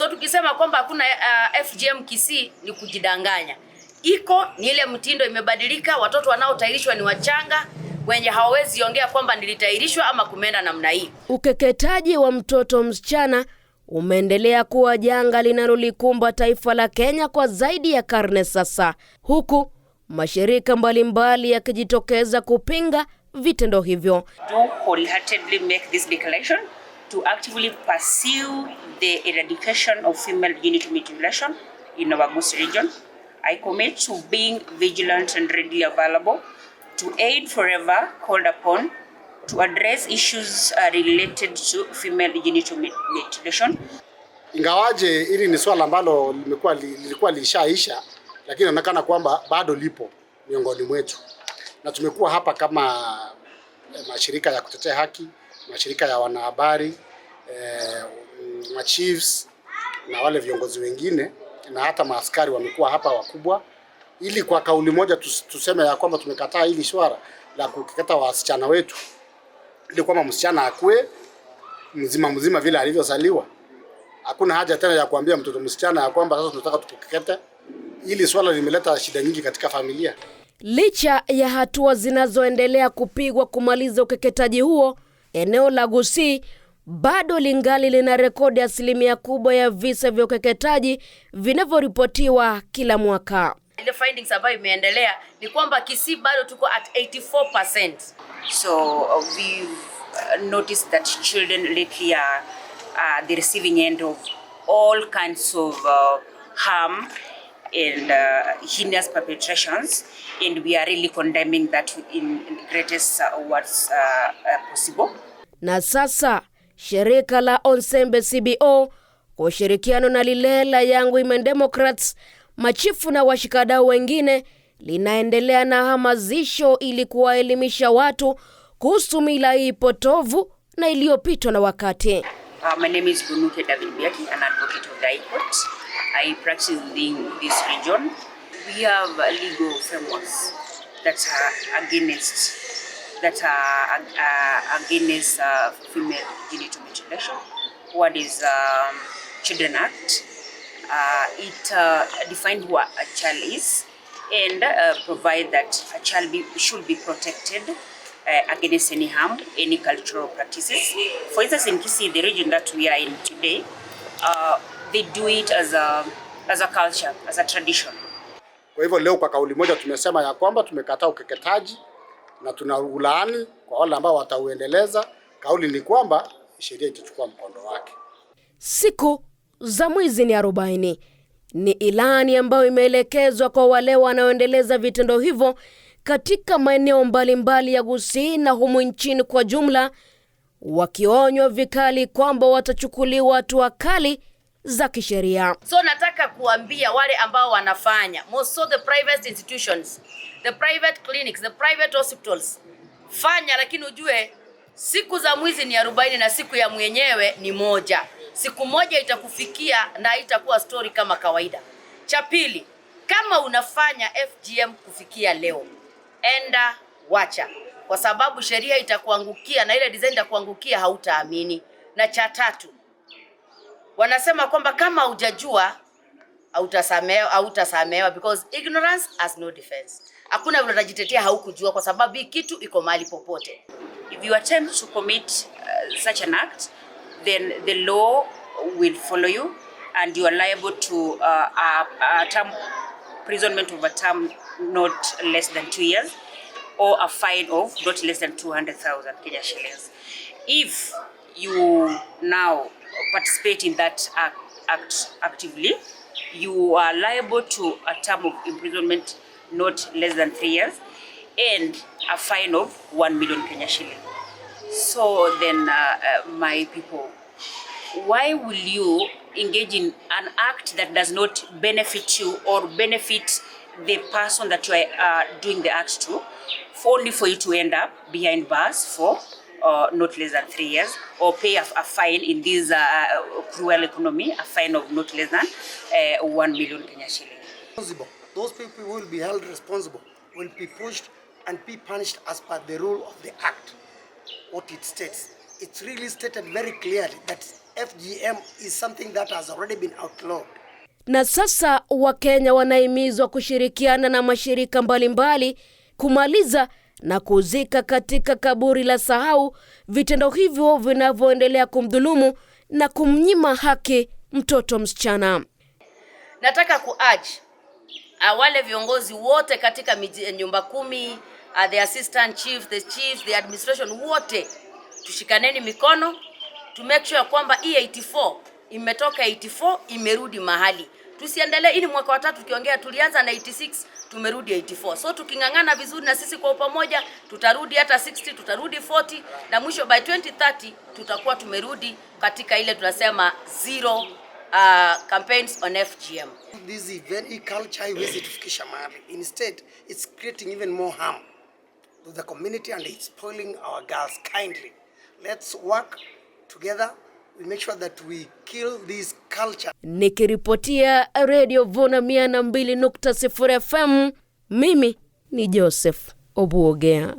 So tukisema kwamba hakuna FGM Kisii ni kujidanganya. Iko ni ile mtindo imebadilika, watoto wanaotahirishwa ni wachanga wenye hawawezi ongea kwamba nilitahirishwa ama kumeenda namna hii. Ukeketaji wa mtoto msichana umeendelea kuwa janga linalolikumba taifa la Kenya kwa zaidi ya karne sasa, huku mashirika mbalimbali yakijitokeza kupinga vitendo hivyo. Do wholeheartedly make this declaration to actively pursue the eradication of female genital mutilation in our Gusii region. I commit to being vigilant and readily available to aid forever called upon to address issues related to female genital mutilation. Ingawaje hili ni swala ambalo limekuwa lilikuwa lishaisha, lakini inaonekana kwamba bado lipo miongoni mwetu, na tumekuwa hapa kama mashirika ya kutetea haki, mashirika ya wanahabari, machiefs na wale viongozi wengine na hata maaskari wamekuwa hapa wakubwa, ili kwa kauli moja tuseme ya kwamba tumekataa hili swala la kukeketa wasichana wetu, ili kwamba msichana akue mzima mzima vile alivyozaliwa. Hakuna haja tena ya kuambia mtoto msichana ya kwamba sasa tunataka tukukekete. Hili swala limeleta shida nyingi katika familia. Licha ya hatua zinazoendelea kupigwa kumaliza ukeketaji huo, eneo la Gusii bado lingali lina rekodi asilimia kubwa ya visa vya ukeketaji vinavyoripotiwa kila mwaka. Ile findings ambayo imeendelea ni kwamba Kisii bado tuko at 84%. So we've noticed that children lately are the receiving end of all kinds of harm and heinous perpetrations, and we are really condemning that in the greatest words possible. Na sasa shirika la Onsembe CBO kwa ushirikiano na lile la Young Women Democrats, machifu na washikadau wengine linaendelea na hamasisho ili kuwaelimisha watu kuhusu mila hii potovu na iliyopitwa na wakati. My name is Bonuke David Biaki, an advocate of the High Court. I practice in this region. We have legal frameworks that are against female genital mutilation. One is Children Act. It defines who a child is and provide that a child should be protected against any harm, any cultural practices. For instance, in Kisii, the region that we are in today, they do it as a culture, as a tradition. Kwa hivyo leo kwa kauli moja tumesema ya kwamba tumekataa ukeketaji na tunaulaani kwa wale ambao watauendeleza. Kauli ni kwamba sheria itachukua mkondo wake. Siku za mwizi ni 40. Ni ilani ambayo imeelekezwa kwa wale wanaoendeleza vitendo hivyo katika maeneo mbalimbali ya Gusii na humu nchini kwa jumla, wakionywa vikali kwamba watachukuliwa hatua kali za kisheria. So nataka kuambia wale ambao wanafanya most of the private institutions, the private clinics, the private hospitals, fanya, lakini ujue siku za mwizi ni 40 na siku ya mwenyewe ni moja. Siku moja itakufikia na itakuwa story kama kawaida. Cha pili, kama unafanya FGM kufikia leo, enda wacha, kwa sababu sheria itakuangukia na ile design itakuangukia, hautaamini. Na cha tatu, wanasema kwamba kama hujajua hautasamehewa, hautasamehewa because ignorance has no defense. Hakuna vile utajitetea haukujua, kwa sababu hii kitu iko mahali popote. If you attempt to commit such an act, then the law will follow you and you are liable to a term imprisonment of a term not less than 2 years or a fine of not less than 200,000 Kenya shillings. If you now participate in that act actively, you are liable to a term of imprisonment not less than 3 years and a fine of 1 million Kenya shilling. So then, my people, why will you engage in an act that does not benefit you or benefit the person that you are doing the act to, only for you to end up behind bars for not less than 3 years or pay a fine in this cruel economy, a fine of not less than 1 million Kenya shilling? Responsible. Those people will be held responsible, will be pushed and be punished as per the rule of the act, what it states. It's really stated very clearly that FGM is something that has already been outlawed. Na sasa Wakenya wanahimizwa kushirikiana na mashirika mbalimbali kumaliza na kuzika katika kaburi la sahau vitendo hivyo vinavyoendelea kumdhulumu na kumnyima haki mtoto msichana. Nataka ku-urge wale viongozi wote katika miji, nyumba kumi, the assistant chief, the chief, the administration wote tushikaneni mikono to make sure kwamba hii 84 imetoka 84 imerudi mahali. Tusiendelee, hii ni mwaka wa tatu tukiongea, tulianza na 86 tumerudi 84. So tuking'ang'ana vizuri na sisi kwa pamoja tutarudi hata 60, tutarudi 40 na mwisho by 2030 tutakuwa tumerudi katika ile tunasema zero campaigns on FGM. This event, hii culture haiwezi tufikisha mahali. Instead, it's creating even more harm to the community and it's spoiling our girls kindly. Let's work together. We make sure that we kill this culture. Nikiripotia Radio Vuna 102.0 FM, mimi ni Joseph Obuogea.